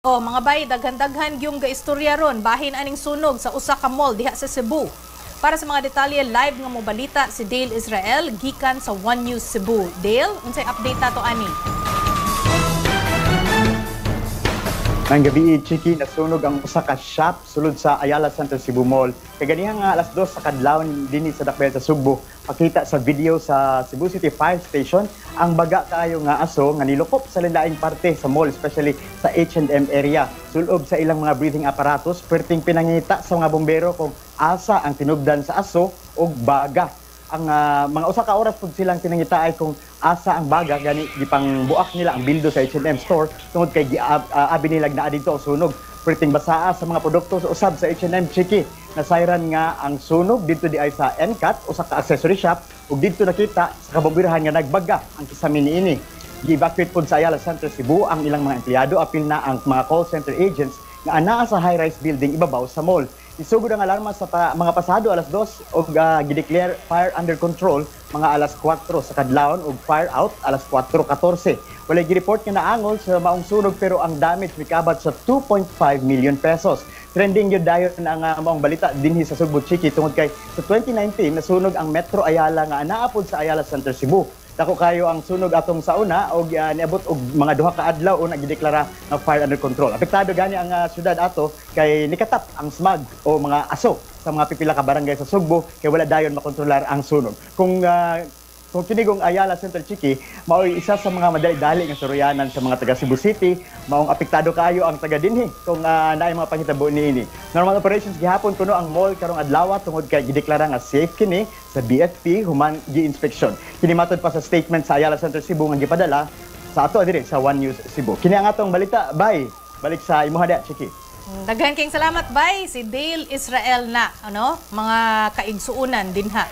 Oh, mga bay, daghan-daghan gyung gaistorya ron bahin aning sunog sa usa ka mall diha sa Cebu. Para sa mga detalye, live nga mobalita si Dale Israel gikan sa One News Cebu. Dale, unsay update nato ani? Nang gabi, Chiki, nasunog ang usa ka shop sulod sa Ayala Center Cebu Mall. Kaganiha nga alas 2 sa kadlawon dinhi sa Dakbayan sa Sugbo, pakita sa video sa Cebu City Fire Station ang baga kaayo nga aso nga nilukop sa laing parte sa mall, especially sa H&M area. Sulob sa ilang mga breathing apparatus, perting pinangita sa mga bombero kung asa ang tinubdan sa aso og baga. Ang mga usa ka oras pud silang pinangita ay kung asa ang baga, gani gipang buak nila ang bildo sa H&M store tungod kay abi nila naa didto ang sunog. Perting basaa sa mga produkto sa usab sa H&M, Chiki. Nasayran nga ang sunog didto di ay sa NCAT, usa ka accessory shop, ug didto nakita sa kabomberahan nga nagbaga ang kisame niini. Gi-evacuate pud sa Ayala Center Cebu ang ilang mga empleyado, apil na ang mga call center agents nga anaa sa high-rise building ibabaw sa mall. Isugod ang alarma sa mga pasado alas 2 og gideclare fire under control mga alas 4 sa kadlawon ug fire out alas 4:14. Walay gireport nga naangol sa maong sunog, pero ang damage mikabat sa 2.5 million pesos. Trending gyud dayon ang maong balita dinhi sa Sugbo, Chiki, tungod kay sa 2019 nasunog ang Metro Ayala nga anaa pod sa Ayala Center Cebu. Dako kayo ang sunog atong sa una og niabot og mga 2 ka adlaw una gideklara nga fire under control. Apektado gani ang syudad ato kay nikatap ang smog o mga aso sa mga pipila ka barangay sa Sugbo kay wala dayon makontrolar ang sunog. Kung kinigong Ayala Center, Chiki, mao'y isa sa mga madali-dali nga suruyanan sa mga taga Cebu City, maong apektado kaayo ang taga dinhi kung naay mga panghitabo niini. Normal operations gihapon kuno ang mall karong adlaw tungod kay gideklara nga safe kini sa BFP human gi-inspeksyon. Kini matod pa sa statement sa Ayala Center Cebu nga gipadala sa ato diri sa One News Cebu. Kini ang atong balita, bye. Balik sa imuha diha, Chiki. Daghan kayong salamat, bay. Si Dale Israel na, ano, mga kaigsuunan dinha.